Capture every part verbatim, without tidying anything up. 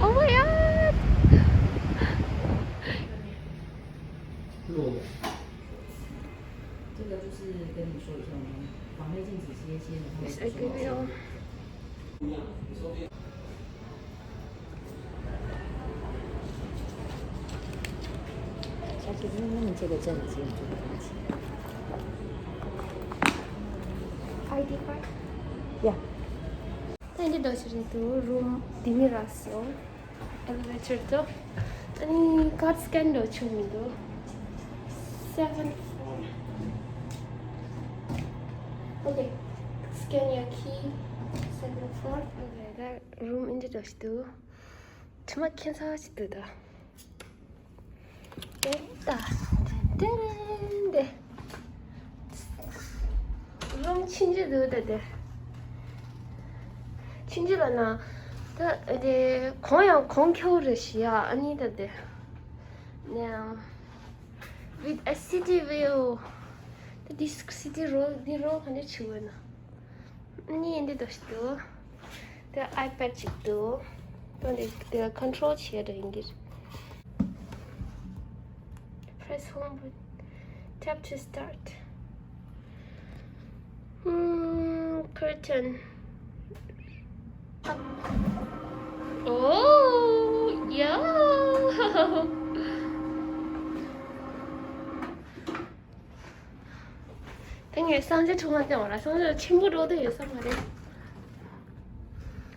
Oh my god! 这个就是跟你说一下，我们防黑镜子歇歇的，他们 It's a good deal. 下次弄这个证件就不用钱。 I D card? Yeah. ད་འདི་འདྲ་ཞིག་རེད་འདུག་རུམ་འདི་མི་རག་སོང་། Elevator དུ། ཨ་ནི་card scan འགྲོ་ཆོག་མི་འདུག seven four. Okay. Scan your key. Seven four. Okay. ད་རུམ་འདི་འདྲ་ཞིག་འདུག་དྲི་མ་ཁྱད་མཚར་ཞིག་འདུག་ད། དེ་ད། དེ་དེ་རུམ་ཆུང་ཆུང་འདུག་ད་དེ། ཆུང་ཆུང་ལབ་ན། ད་དེ་གོང་ཡང་གོང་ཁེ་པོ་རེད་ཤག་ཨ་ནི་ད་དེ། ནའང་། With a city view. ད་འདི་city roll འདི་roll ག་འདྲ་བྱེད་དགོས་ན། ཨ་ནི་འདི་འདྲ་ཞིག་འདུག་དེ་iPad ཅིག་འདུག་དེ་འདི་དེ་control བྱེད་ཡ་འདྲ་ཡིན་གྱི་རེད། Press home button. Tap to start. Hmm, curtain. Oh, yeah. ད་ངས་གསང་སྤྱོད་ཁྲོམ་ཁ་བལྟས་པ་ལ་གསང་སྤྱོད་ཆེན་པོ་འགྲོ་འདོད་ཡོད་ས་མ་རེད།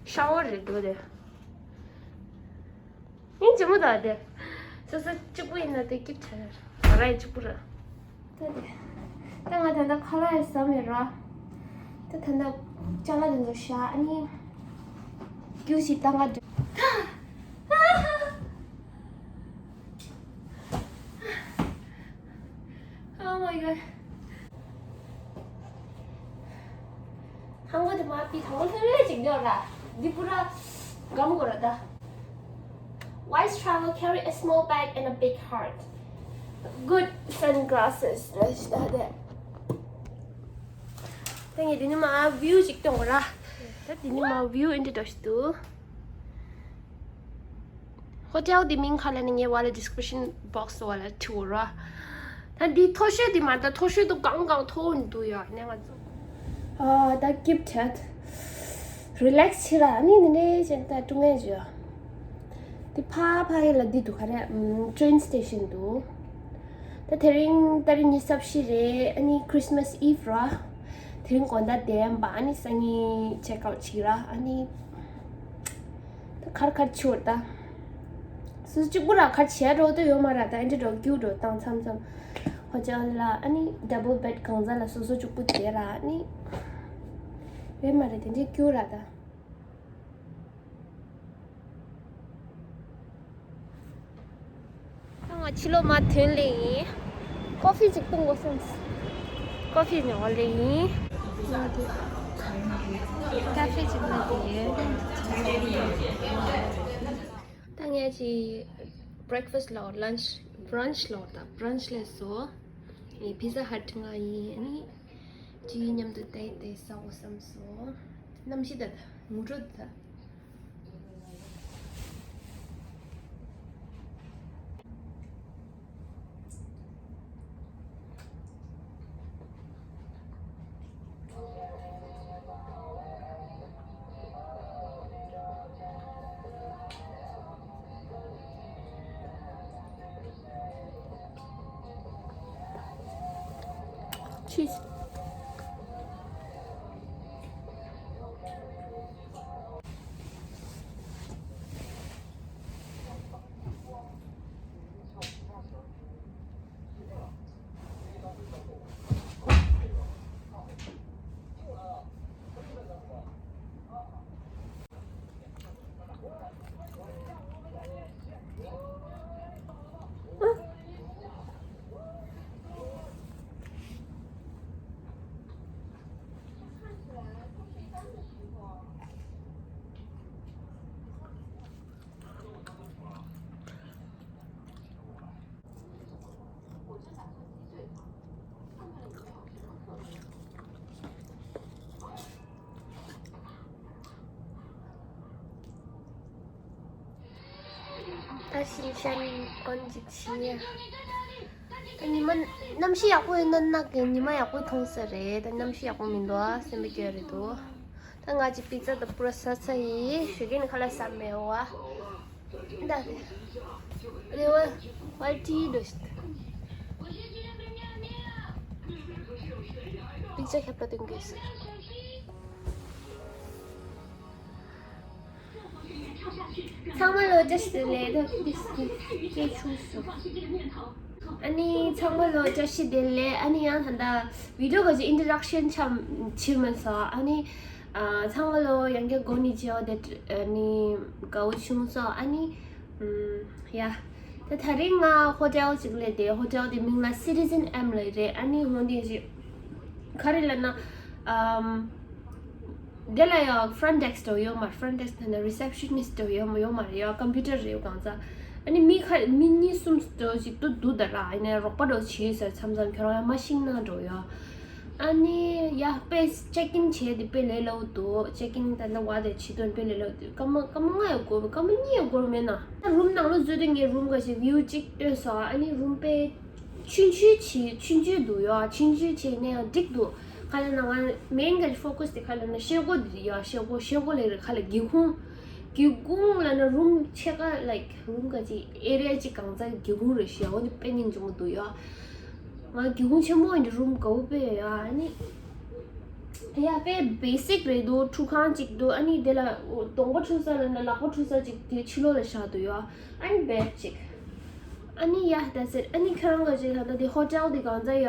ཤ་བ་རེད་འདུག་དེ། ཡིན་ཇི་མོ་དང་དེ། སོ་སོ་གཅིག་པུ་ཡིན་ན་དེ་སྐྱིད་ཆ་ཡ་རེད། ང་རང་ཡི་གཅིག་པུ་རེད། ད་དེ། ད་ང་ད་ལྟ་ཁ་ལག་ཡང་ཟ་མེད་ར། ད་ད་ལྟ་ཅ་ལག་དེ་ཚོ་བཞག་ཨ་ནི། རྒྱུ་ཞིག་བཏང་ག་འགྲོ། Oh my god. ཧང་གོ་དེ་མ་པི་ཐང་ལོ་ཧེ་རེ་ཅིག་འདོད་ལ། འདི་པུ་ར་གམ་གོ་ར་ད། Wise travel carry a small bag and a big heart. Good sunglasses. ལ་ཤི་ད་དེ། ད་ངས་འདི་ནི་མ་view ཅིག་སྟོན་གོ་ར། ད་འདི་ནི་མ་view འདི་འདྲ་ཞིག་འདུག Hotel འདི་མིང་ག་ལ་ནི་ངའི་བ་ལ་description box འོག་ལ་བྲིས་འོ་ར། ད་འདི་མཐོ་ཤོས་འདི་མ་ད་མཐོ་ཤོས་འདུག་གང་གང་མཐོ་བོ་འདུག་ཡ་ནས་ང་ཚོ། ཨ་ད་སྐྱིད་ཆད། relax བྱེད་ར་ནི་ནི་ནི་ཅན་ད་ཀྲུང་ངེ་ཇོ། འདི་ཕ་ཕ་ཡི་ལ་འདི་འདུག་ག་རེ་train station འདུག་ད་དེ་རིང་ད་རིང་ཉི་ཤུ་རྩ་བཞི་རེད། ཨ་ནི་Christmas Eve ར། དེ་རིང་དགོང་དག་བདེན་པ་ཨ་ནི་སང་ཉིན་check out བྱེད་ར་ཨ་ནི། ད་ཁར་ཁར་ཆུར་ད། སུ་གཅིག་པུ་ར་ཁར་བྱས་འགྲོ་དུ་ཡོད་མ་ར་ད་ཨེ་འདྲ་འགྲོ་རྒྱུ་འགྲོ་བཏང་མཚམས་མཚམས། ཧོ་ཅག་ལ་ཨ་ནི་double bed གང་ཟག་ལ་སོ་སོ་གཅིག་པུ་དེ་ར་ཨ་ནི། ཡོད་མ་རེད་དེ་འདྲའི་རྒྱུ་ར་ད། ང་ཕྱི་ལོགས་མར་ཐོན་ལེ་ཡིན། ཀོ་ཕི་ཅིག་བཏུང་དགོས་བསམས། ཀོ་ཕི་ཉོ་ལེ་ཡིན། ཀ་ཕེ་ཅིག་མ་དེ། ད་ངས་ཅི་breakfast ལོ་lunch brunch ལོ་ད་brunch ལས་སོ། ངས་Pizza Hut ང་ཡིན་ནི། ཅི་མཉམ་དུ་བལྟས་བལྟས་ཟ་དགོས་བསམས་སོ། གནམ་གཤིས་ད་ད་ངུ་འགྲོ་ད། Cheese. ད་ཤིན་ཤན་ཨོན་ཅིག་བྱིན། ད་ཉི་མ་གནམ་གཤིས་ཡག་པོ་ཡིན་ན་ནག་གི་ཉི་མ་ཡག་པོ་མཐོང་ས་རེད། ད་གནམ་གཤིས་ཡག་པོ་མི་འདུག་ཨ། སེམས་པ་སྐྱོ་རེད་འདུག་ད་ང་ཅིག་པི་ཙ་ད་པུ་ར་ཟ་ཚར་ཡིན། ཞུ་གིན་ཁ་ལག་ཟ་མེད་བ། ད་རེ་བ་ཝལ་ཏི་འགྲོ་ཤི། པི་ཙ་ཁྱབ་པ་སྟོན་དགོས་ཟེར། ཚང་མ་ལོ་བཀྲ་ཤིས་བདེ་ལེགས། ད་ཏིས་ཏིས་སྐད་ཆུང་སོང་། ཨ་ནི་ཚང་མ་ལོ་བཀྲ་ཤིས་བདེ་ལེགས། ཨ་ནི་ཡང་ད་ལྟ་བི་ཌི་ཡོ་ག་ཅིག་ཨིན་ཊར་ཨེག་ཤན་ཆམ་ཕྱིར་མ་སོང་། ཨ་ནི་ཨ་ཚང་མ་ལོ་ཡང་བསྐྱར་གོ་ནི་ཅི་ཡོད་དེ། ཨ་ནི་དགའ་བོ་བྱུང་སོང་། ཨ་ནི་ཨམ་ཡ། ད་ད་རིང་ང་ཧོ་ཊེལ་ཅིག་སླེབས་ཏེ། ཧོ་ཊེལ་དེ་མིང་ལ་སི་ཊི་ཛན་ཨེམ་ལབ་རེད། ཨ་ནི་ཧོ་དེ་ཞིག་ག་རེ་ལབ་ན། ཨམ། དེ་ལ་ཡང་ཕྲོན་ཊི་ཌེ་སི་ཀ་འདྲ་ཡོད་མ་རེད། ཕྲོན་ཊི་ཌེ་སི་ཀ་ན་རི་སེབ་ཤ་ནིསི་ཊི་འདྲ་ཡོད་མ་ཡོད་མ་རེད། ཡང་ཀམ་པུ་ཊར་རེད་གང་ཚ། ཨ་ནི་མི་ཁ་མི་གཉིས་གསུམ་འདྲ་ཞིག་ཏུ་འདུག་ད་ར། ཡིན་ནའི་རོགས་པ་འདྲ་བྱེད་ཟེར། མཚམས་མཚམས་ཁྱོད་རང་ཡང་མ་ཤིང་ན་འགྲོ་ཡ། ཨ་ནི་ཡ་དཔེ་ཅེག་ཨིན་བྱས་ཏེ་དཔེ་ལས་སླ་བོ་འདུག་ཅེག་ཨིན་ད་ལྟ་བ་དེ་བྱེད་དོན་དཔེ་ལས་སླ་བོ་འདུག་སྐར་མ་སྐར་མ་ལྔ་ཡང་འགོར་བ། སྐར་མ་གཉིས་ཡང་འགོར་མེད་ན། ད་རུམ་ནང་ལོགས་འཛུལ་དུས་ངས་རུམ་ག་ཞིག་བིའུ་གཅིག་ལྟོས་སོང་། ཨ་ནི་རུམ་དཔེ་ཆུང་ཆུང་བྱས་ཆུང་ཆུང་འདུག་ཡ། ཆུང་ཆུང་བྱས་ནས་ཡང་འགྲིག་འདུག་ག་ལབ་ན་ང་མེན་ག་ཕོ་ཀ་སི་དེ་ག་ལབ་ན་ཤེལ་སྒོ་དེ་རེད་ཡ། ཤེལ་སྒོ་ཤེལ་སྒོ་ལབ་རེད། ག་ལབ་སྒེའུ་ཁུང་། སྒེའུ་ཁུང་ལབ་ན་རུམ་ཕྱེད་ཀ་ལའིཀ་རུམ་ག་ཅིག་ཨེ་རི་ཡ་གཅིག་གང་ཚ་སྒེའུ་ཁུང་རེད་ཤག་འོ་དེ་དཔེ་སྙིང་རྗེ་མོ་འདུག་ཡ། ང་སྒེའུ་ཁུང་ཆེན་མོ་ཡིན་དུས་རུམ་དགའ་བོ་དཔེ་ཡོད་ཡ། ཨ་ནི་ཡ་དཔེ་བེ་སིག་རེད་འདུག་ཁྲུས་ཁང་གཅིག་འདུག་ཨ་ནི་དེ་ལ་གདོང་པ་འཁྲུ་ས་ལབ་ན་ལག་པ་འཁྲུ་ས་གཅིག་དེ་ཕྱི་ལོགས་ལ་བཞག་འདུག་ཡ། ཨ་ནི་བེཌ་གཅིག་ཨ་ནི་ཡ་that's it། ཨ་ནི་ཁྱོད་རང་ག་ཅིག་ད་ལྟ་དེ་ཧོ་ཊེལ་དེ་གང་ཚ་ཡ་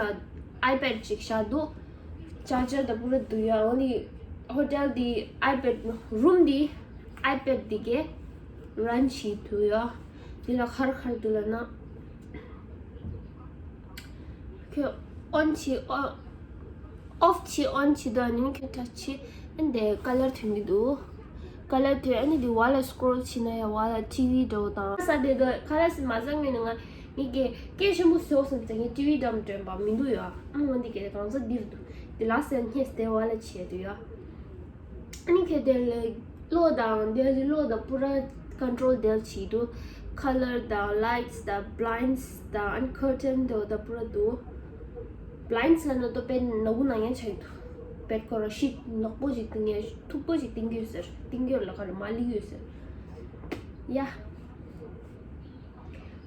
ཨའི་པེཌ་གཅིག་བཞག་འདུག་ཅར་ཇར་དང་པུ་ར་འདུག་ཡ། འོ་ནི་ཧོ་ཊེལ་དེ་ཨའི་པེཌ་རུམ་དེ་ཨའི་པེཌ་དེ་གས་རན་བྱེད་འདུག་ཡ། དེ་ལ་ག་རེ་ག་རེ་འདུག་ལབ་ན། ཁྱོད་ཨོན་བྱེད་ཨོ་ཨོཕ་བྱེད་ཨོན་བྱེད་དུས་ཨ་ནི་ཁྱོད་ཊཆ་བྱེད། ཨ་ནི་དེ་ཀ་ལར་ཐོན་གྱི་འདུག་ཀ་ལར་ཐོན། ཨ་ནི་དེ་བ་ལ་སི་ཀོ་རོལ་བྱེད་ན་ཡང་བ་ལ་ཊི་ཝི་འདྲ་བོ་དང་ས་དེ་དུ་ཁ་ལ་སི་མ་ཟ་ངེས་ནས་ང་ངེད་ཀྱི་སྐད་ཆེན་པོ་ཟོག་སོང་ཙང་ངས་ཊི་ཝི་འདྲ་མི་སྟོན་པ་མི་འདུག་ཡ། ཨ་མ་འདི་གས་གང་ཟག་འདིར་འདུག་དེ་ལ་སེ་སྙེས་ཏེ་བ་ལ་བྱས་འདུག་ཡ། ཨ་ནི་ཁྱོད་དེ་ལས་གློག་དང་དེ་ལས་གློག་དང་པུ་ར་ཀོན་ཊོལ་དེ་བྱེད་དུ། ཁ་ལར་དང་ལའིཊ་དང་བྷི་ལའིནཌ་དང་ཨ་ནི་ཁར་ཊན་དེ་དང་པུ་ར་འདུག་བྷི་ལའིནཌ་ལབ་ན་ཏོ་པན་ནག་པོ་ནག་ཡན་ཆགས་འདུག་བེཌ་ཁོ་ར་ཤིཊ་ནག་པོ་ཞིག་བཏིང་ཡ། མཐུག་པོ་ཞིག་བཏིང་གི་ཡོད་ཟེར། བཏིང་གི་ཡོད་ལ་ཁ་ར་མ་ལི་ཡོད་ཟེར་ཡ།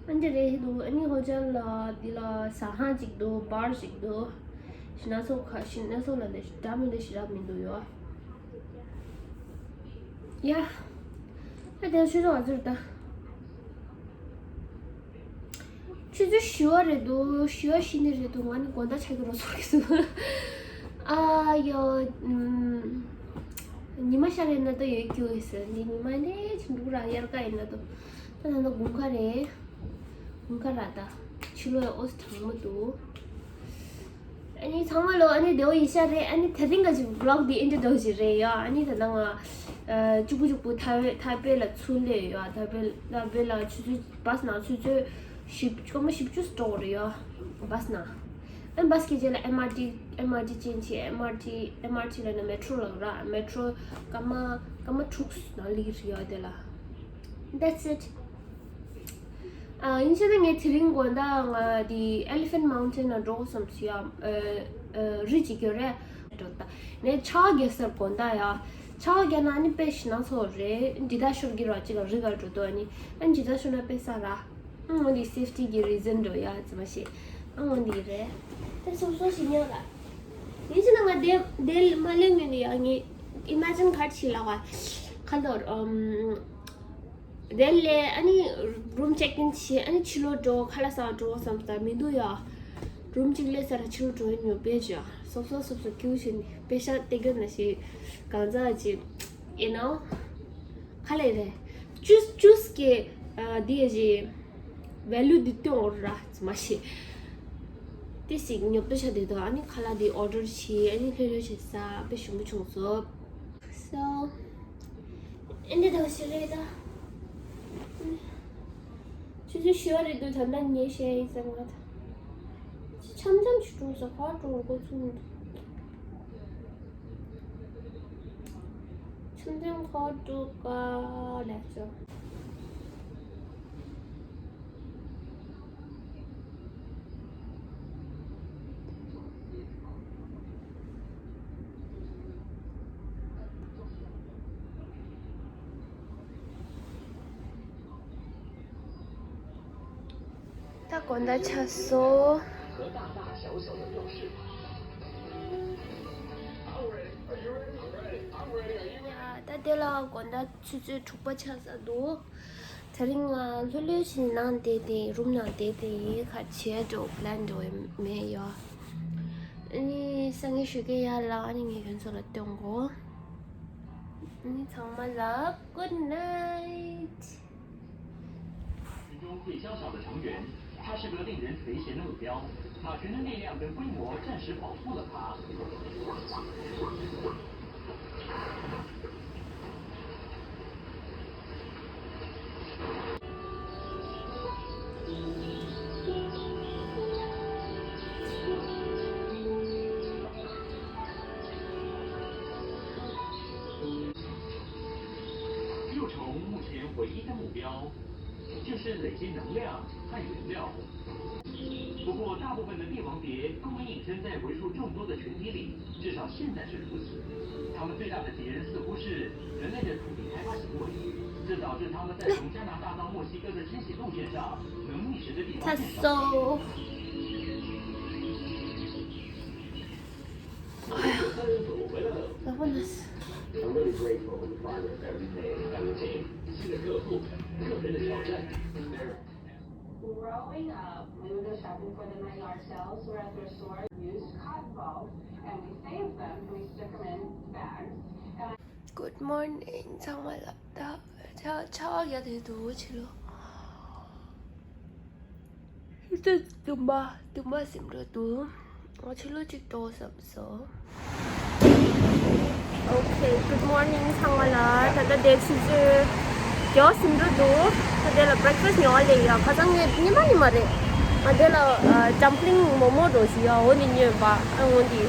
ཨ་འདྲ་རེད་འདུག་ཨ་ནི་ཧོ་ཊེལ་ལ་འདི་ལ་ཟ་ཁང་ཅིག་འདུག་བར་ཅིག་འདུག་ཞི་ན་ཚོགས་ཁ་ཞི་ན་ཚོགས་ལ་འདི་འདྲ་མི་འདྲ་ཞེ་དྲག་མི་འདུག་ཡོ། ཡ། ཨ་དེ་ཆུ་ཚོད་ག་ཚོད་རེད་ད། ཆུ་ཚོད་བཞི་པ་རེད་འདུག་བཞི་པ་བཞི་ནས་རེད་འདུག་ང་ནི་དགོང་དག་ཆགས་ཀྱི་རོ་ཚོར་གི་འདུག་ཨ་ཡོ། ཨམ། ཉི་མ་ཤར་ཡིན་ན་ད་ཡོད་རྒྱུ་ཡོད་ཟེར། འདི་ཉི་མ་ནས་ཆུ་འབྲུག་ར་དབྱར་ཁ་ཡིན་ན་ད། ད་ད་ད་དགུན་ཁ་རེད། དགུན་ཁ་ར་ད། ཕྱི་ལོགས་ཡ་ཨོ་ཙི་གྲང་མོ་འདུག་ཨ་ནི་ཚང་མ་ལོ་ཨ་ནི་བདེ་པོ་ཡིན་ཤག་རེད། ཨ་ནི་དེ་རིང་ག་ཅིག་བི་ལོག་འདི་ཨེན་ཌི་འདྲ་བོ་ཞིག་རེད་ཡ། ཨ་ནི་ད་ལྟ་ང་ཨ་གཅིག་པུ་གཅིག་པུ་ཐའེ་ཐའེ་པེ་ལ་ཚུར་སླེབས་ཡོད་ཡ། ཐའེ་པེ་ཐའེ་པེ་ལ་ཆུ་ཚོད་བྷ་སི་ནང་ཆུ་ཚོད་བཞི་སྐར་མ་བཞི་བཅུ་འགྲོ་གི་རེད་ཡ། བྷ་སི་ནང་། ཨ་བྷ་སི་གི་རྗེས་ལ་ཨེམ་ཨར་ཊི་ཨེམ་ཨར་ཊི་ཅན་བྱས། ཨེམ་ཨར་ཊི་ཨེམ་ཨར་ཊི་ལ་ན་མེ་ཊྲོ་ལ་ར་མེ་ཊྲོ་སྐར་མ་སྐར་མ་དྲུག་ནང་སླེབས་ཀྱི་རེད་ཡ་དེ་ལ། That's it. ཨ་ཡིན་ཕྱིན་ན་ངས་དེ་རིང་དགོང་དག་ང་དེ་Elephant Mountain ལ་འགྲོ་བསམ་སོང་ཡ། ཨ་ཨ་རི་གཅིག་ཡོད་རེད། འགྲོ་ད་ནས་ཆར་པ་རྒྱག་སར་དགོང་དག་ཡ། ཆར་པ་རྒྱག་ན་ཨ་ནི་དཔེ་ཞེད་སྣང་ཚ་བོ་རེད། འདི་ལྟར་ཤོར་གི་ར་གཅིག་ལ་རི་ག་འགྲོ་དོ། ཨ་ནི་ཨ་ནི་འདི་ལྟར་ཤོར་ན་དཔེ་ས་ར། ཨ་འོ་འདི་སེབ་ཊི་གི་རི་ཛན་འགྲོ་ཡ་ཙི་མ་ཤེས། ཨ་འོ་འདི་རེད། དེ་སོ་སོ་ཞིག་ཉག་ལ། ཡིན་ཕྱིན་ན་ང་དེ་དེ་མ་སླེབས་ངེས་ནས་ཡ་ངས་ཨི་མ་ཇིན་ག་རེ་བྱེད་ལབ་པ། ཁ་ལོར་ཨམ། དེ་ལས་ཨ་ནི་རུམ་ཅེག་ཨིན་བྱས། ཨ་ནི་ཕྱི་ལོགས་འགྲོ་ཁ་ལག་ཟ་འགྲོ་བསམ་ས་མི་འདུག་ཡ། རུམ་གཅིག་སླེབས་ཚར་ར་ཕྱི་ལོགས་འགྲོ་ཡ་ཉོ་པས་ཅི་ཡ། སོབ་སོབ་སོབ་སོབ་ཀྱུ་ཆེ་ནི་པེ་ཤ་སྟེར་གྱི་ན་ཞིག་གང་ཟག་ཅིག you know ག་ལེ་རེད། ཅུས་ཅུས་ཀྱི་ཨ་དེ་ཞིག་ཝེ་ལུ་འདི་སྟོན་འོར་ར་ཙི་མ་ཤེས། དེ་ཞིག་ཉོ་པེ་ཤ་དེ་དང་ཨ་ནི་ཁ་ལག་དེ་ཨོ་ཌར་བྱས། ཨ་ནི་ལྷོད་ལྷོད་བྱས་ས་དཔེ་ཞིམ་པོ་བྱུང་སོང་། So ཨེ་འདྲ་ད་ཞིག་རེད་ད། ཆུ་ཚོད་བཞི་པ་རེད་འདུག་ད་ལྟ་ཉལ་བྱས་ཡིན་ཟེར་ང་ད། འཆམ་འཆམ་ཞིག་འགྲོ་ས་ག་འགྲོ་འགོ་ཚུགས་མི་འདུག་འཆམ་འཆམ་ག་འགྲོ་ག་ལས་ཚོ། དགོང་དག་ཆགས་སོང་། ཡ། ད་དེ་ལ་དགོང་དག་ཆུ་ཚོད་དྲུག་པ་ཆགས་ས་འདུག་དེ་རིང་ང་ལྷོད་ལྷོད་བྱས་ནང་བསྡད་དེ་རུམ་ནང་བསྡད་དེ་ག་བྱེད་འགྲོ་པི་ལན་འགྲོ་མེད་ཡོ། ཨ་ནི་སང་ཉིན་ཞོགས་ཀས་ཡར་ལ་ཨ་ནི་ངས་ཁྱོད་ཚོ་ལ་སྟོན་གོ། ཨ་ནི་ཚང་མ་ལ་good night། 群中最娇小的成员，他是个令人垂涎的目标。马群的力量跟规模暂时保护了他。六虫目前唯一的目标就是累积能量和原料。不过，大部分的帝王蝶都没隐身在为数众多的群体里，至少现在是如此。他们最大的敌人似乎是人类的土地开发行为，这导致他们在从加拿大到墨西哥的迁徙路线上能觅食的地方变少。 Growing up, we would go shopping for them at yard sales. We're at their store, used cotton balls, and we saved them and we stuck them in bags. Good morning. ཚང་མ་ལ་ད་ཆ་ཆ་བ་རྒྱག་དེ་འདུག་ཕྱི་ལོ། ཧི་ཏི་དུམ་པ་དུམ་པ་ཟིན་འགྲོ་འདུག་ང་ཕྱི་ལོ་གཅིག་ཏོག་བསམ་སོང་། Okay, good morning ཚང་མ་ལ། ད་ལྟ་དེ་ཆུ་ཚོད་བརྒྱད་ཟིན་འགྲོ་འདུག་ད་དེ་ལ་breakfast ཉོ་བ་ལས་ཡ། ཁ་སང་ངས་ཉི་མ་ཉི་མ་རེད། ང་དེ་ལ་ཨ་dumpling མོག་མོག་འགྲོ་ཞིག་ཡ། འོ་འདི་ཉོས་པ། ཨ་འོ་འདི། ད་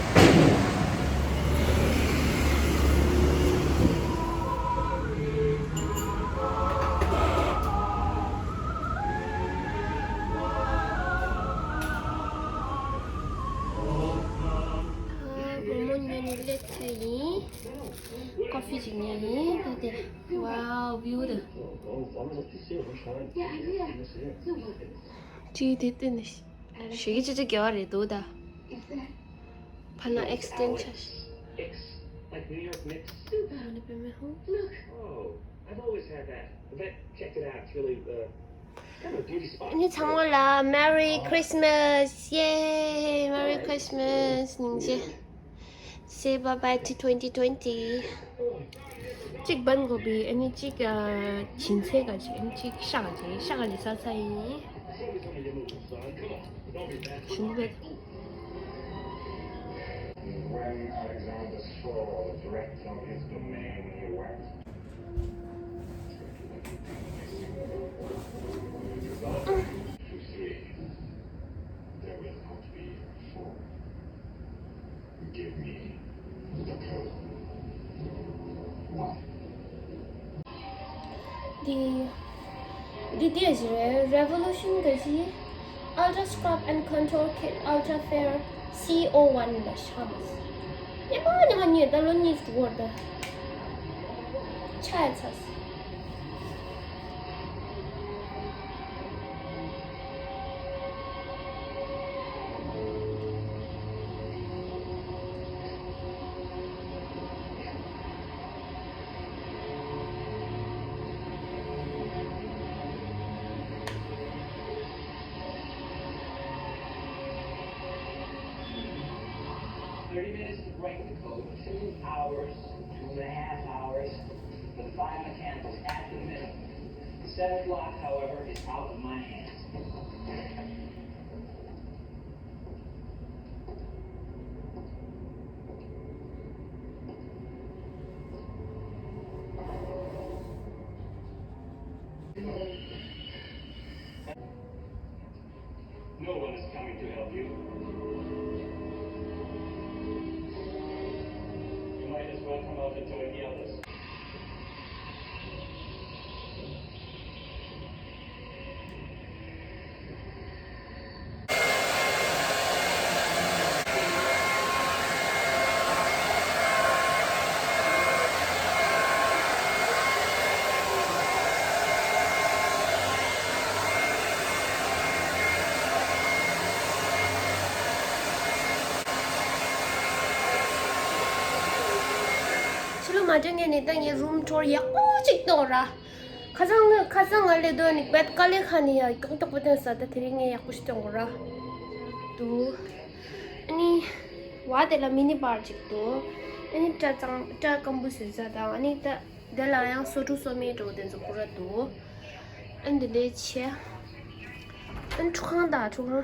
མོག་མོག་ཉོས་ནས་སླེབས་ཚར་ཡིན། ཀོ་ཕི་ཅིག་ཉོས་ཡིན། ད་དེ། Wow, view དེ། ཅི་དེ་བལྟས་ནས་ཞེ་གི་ཅི་ཅི་དགེ་བ་རེད་འདུག་ད། ཕ་ན་extension། ཨ་ནི་པེ་མེ་ཧོ། ཨ་ནི་ཚང་མ་ལ་Merry Christmas! Yay! Merry Christmas! སྙིང་རྗེ། Say bye bye to twenty twenty. གཅིག་བན་གོ་བི། ཨ་ནི་གཅིག་ཨ་བྱིན་ཚེ་ག་ཅིག་ཨ་ནི་གཅིག་ཤ་ག་ཅིག་ཤ་ག་ལི་ས་ཚ་ཡིན། ཞུ་བེད། When Alexander saw the breadth of his domain, he wept. Two, three. There will not be four. Give me the code. Why? འདི། འདི་འདི་ཞིག་རེད། Revolution ག་ཅི། Ultra Scrub and Contour Kit Ultra Fair C O one ལ་ཤ་མ་སི། ཉི་མ་ཉི་མ་ཉོས་ད་ལོ་གཉིས་འགྲོ་བར་ད། ཆ་ཡ་ཚ་སི། Thirty minutes to break the code, two hours, two and a half hours for the five mechanicals at the minimum. The seventh lock, however, is out of my hands. No one is coming to help you. You might as well come out and join the others. དེ་ངས་ནི་ད་ངའི་རུམ་ཊུར་ཡག་པོ་ཅིག་གཏོང་ར། ཁ་སང་ངས་ཁ་སང་ང་ལས་དོན་ནི་བེད་དཀའ་ལས་ཁ་ནི་ཡ་ཀྱོག་ཀྱོག་པོ་བཏོན་ས། ད་དེ་རིང་ངས་ཡག་པོ་ཞིག་གཏོང་དགོས་ར། དུ། ཨ་ནི། བ་དེ་ལ་མི་ནི་བར་ཅིག་འདུག་ཨ་ནི་སྐྲ་གཙང་སྐྲ་སྐམ་པོ་བཟོས་ས་དང་། ཨ་ནི་ད་དེ་ལ་ཡང་སོ་ཕྲུག་སོ་མའི་འགྲོ་དེ་ཚོ་ཁོ་ར་འདུག་ཨ་ནི་དེ་འདྲའི་ཆེ། ཨ་ནི་ཁྲུས་ཁང་དང་ཁྲུས་ཁང་།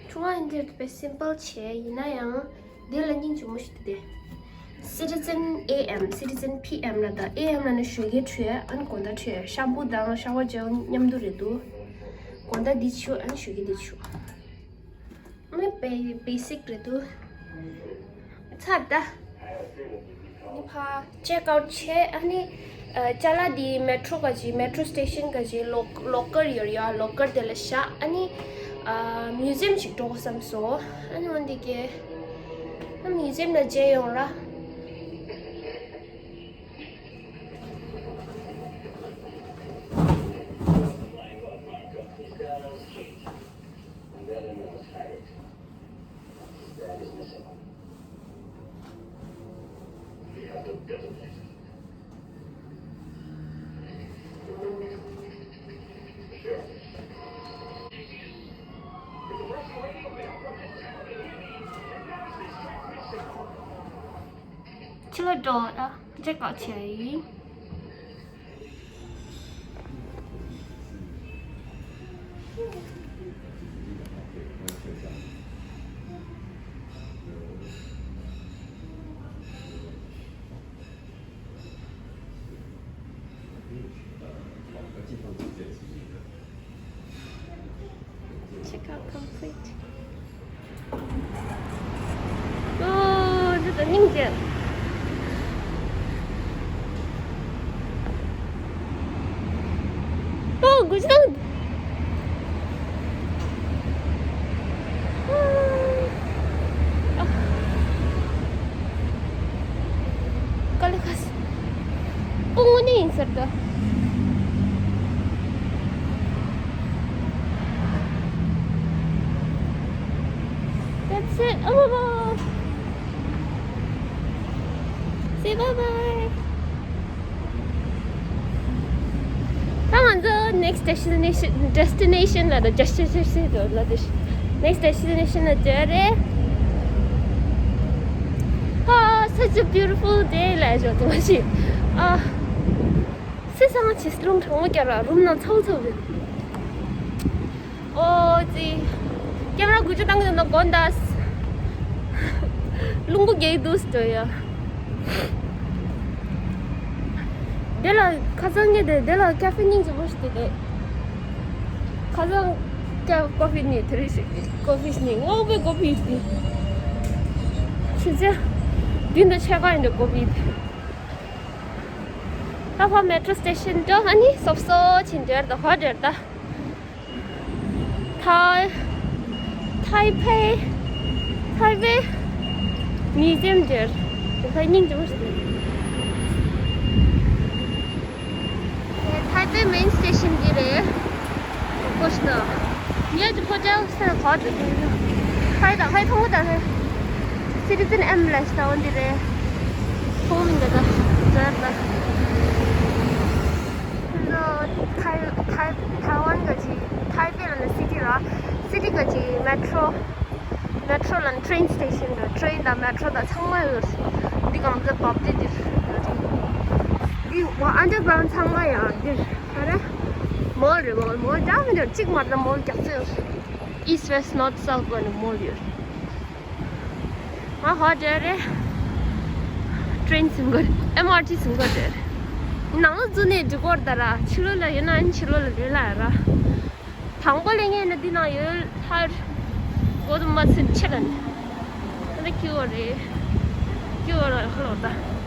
ཁྲུས་ཁང་ཨ་ནི་དེ་དཔེ་སིམ་པལ་ཆེ་ཡིན་ན་ཡང་། དེ་ལ་སྙིང་རྗེ་མོ་ཞིག་འདུག་སྟེ། Citizen A M, Citizen P M ལ་ད། A M ལ་ནི་ཞོགས་ཀས་ཁྲུས། ཨ་ནི་དགོང་དག་ཁྲུས། ཤམ་པུ་དང་ཤ་ཝར་ཇེལ་མཉམ་དུ་རེད་འདུག་དགོང་དག་འདི་བྱུག་ཨ་ནི་ཞོགས་ཀས་འདི་བྱུག་མི་བེ་བེ་སིག་རེད་འདུག་ཚར་ད། ནི་ཕ་ཅེག་ཨའུཊ་བྱས། ཨ་ནི་ཨ་ཅ་ལག་འདི་མེ་ཊྲོ་ག་ཅིག་མེ་ཊྲོ་སི་ཊེ་ཤན་ག་ཅིག་ལོ་ལོ་ཀར་ཡོད་ཡ། ལོ་ཀར་དེ་ལ་བཞག་ཨ་ནི་ཨ་མིའུ་ཛི་ཡམ་ཞིག་འགྲོ་དགོས་བསམ་སོང་། ཨ་ནི་འོན་ཏེ་ཀེ་ཨ་མིའུ་ཛི་ཡམ་ལ་མཇལ་ཡོང་ར། ཕྱི་ལོགས་འགྲོ་ད། ཅེག་ཨའུཊ་བྱས་ཡིན། Check out complete. ཨོ། འདི་ད་སྙིང་རྗེ། ཨོ། དགུ་ཅི་དང་། ཨ། དཀའ་ལས་ཁག་སོང་། ཨོ། དངོས་གནས་ཡིན་ཟེར་ད། That's it. Oh, bye bye. Say bye bye. ད་ང་ཚོ་next destination, destination ལ་ད་destination ལ་ད་next destination ལ་འགྲོ་རེད། ཨ། Such a beautiful day ལ་ཞོག་ཏུ་མ་ཤི། ཨ། སེ་སང་ཆེ་རླུང་གྲང་མོ་རྒྱག་ར། རུམ་ནང་ཚ་བོ་ཚ་བོ་རེད། ཨོ་ཙི། ཀེམ་ར་འགུལ་སྐྱོད་བཏང་གི་འདུག་ན་དགོངས་དག་རླུང་བུ་རྒྱག་གི་འདུག་ཟེར་ཡ། དེ་ལ་ཁ་སང་ངས་དེ་དེ་ལ་ཀ་ཧྥེ་སྙིང་རྗེ་པོ་ཞིག་དེ་དེ། ཁ་སང་ཀ་ཀོ་ཧྥེ་ནི་དེ་རེད་ཞིག་ཀོ་ཧྥེ་སྙིང་སྔོག་པའི་ཀོ་ཧྥེ་དེ། ཁྱེད་ཚོ་མདུན་དུ་ཆས་ཀ་ཡིན་འདུག་ཀོ་ཧྥེ་དེ། ད་ཕ་མེ་ཊྲོ་སི་ཊེ་ཤན་འགྲོ། ཨ་ནི་སོབ་སོ་ཕྱིན་འདྲེར་ད་ཧོ་འདྲེར་ད། ཐའི། ཐའི་པེ། ཐའི་པེ་མིའུ་ཛི་ཡམ་འདྲེར། ད་སྙིང་རྗེ་པོ་ཞིག་འདུག་ཐའི་པེ་མེན་སི་ཊེ་ཤན་འདི་རེད། ཀོ་ཤི་ན། ངས་ཀྱི་ཧོ་ཊེལ་སེ་ཧོ་ཊེལ། ཧའི་ད་ཧའི་ཐོང་ད་ཧའི། སི་ཊི་ཛན་ཨེམ་ལ་ཤི་ད་འོ་འདི་རེད། ཧོམ་འདི་ད་ཛར་ད། ཐའི་ཐའི་ཐའི་ཝན་ག་ཅི་ཐའི་པེ་ལ་ནི་སི་ཊི་ར། སི་ཊི་ག་ཅི་མེ་ཊྲོ། མེ་ཊྲོ་ལ་ནི་ཊེ་རེན་སི་ཊེ་ཤན་ར། ཊེ་རེན་དང་མེ་ཊྲོ་དང་ཚང་མ་ཡོད། འདི་གང་ཚད་བབ་དེ་འདིར་ཡོད་རེད། འདི་ཨན་ཌར་གྷ་རའུན་ཌི་ཚང་མ་ཡང་འདིར་ག་རེ། མོལ་རེད། མོལ་མོལ་འདྲ་མི་འདྲ་གཅིག་མ་རེད་ན་མོལ་རྒྱག་ཚད་ཡོད། East, West, North, South ལ་ནི་མོལ་ཡོད། ང་ཧོ་ཊེལ་རེད། ཊེ་རེན་ཟིན་གོ་རེད། ཨེམ་ཨར་ཊི་ཟིན་གོ་རེད། ནང་ལ་འཛུལ་ནས་འགྲིག་གོ་རེད་ད་ར། ཕྱི་ལོགས་ལ་ཡོད་ན་ཨ་ནི་ཕྱི་ལོགས་ལ་རེད་ལ་ར། དང་པོ་ལས་ངས་ནི་འདི་ནང་ཡོད་ལྷར། གོ་དུ་མ་ཚུད་ཕྱི་ལ་ནི། ད་ལྟ་ཁྱི་བོ་རེད། ཁྱི་བོ་ར་ཁ་ལོག་ད།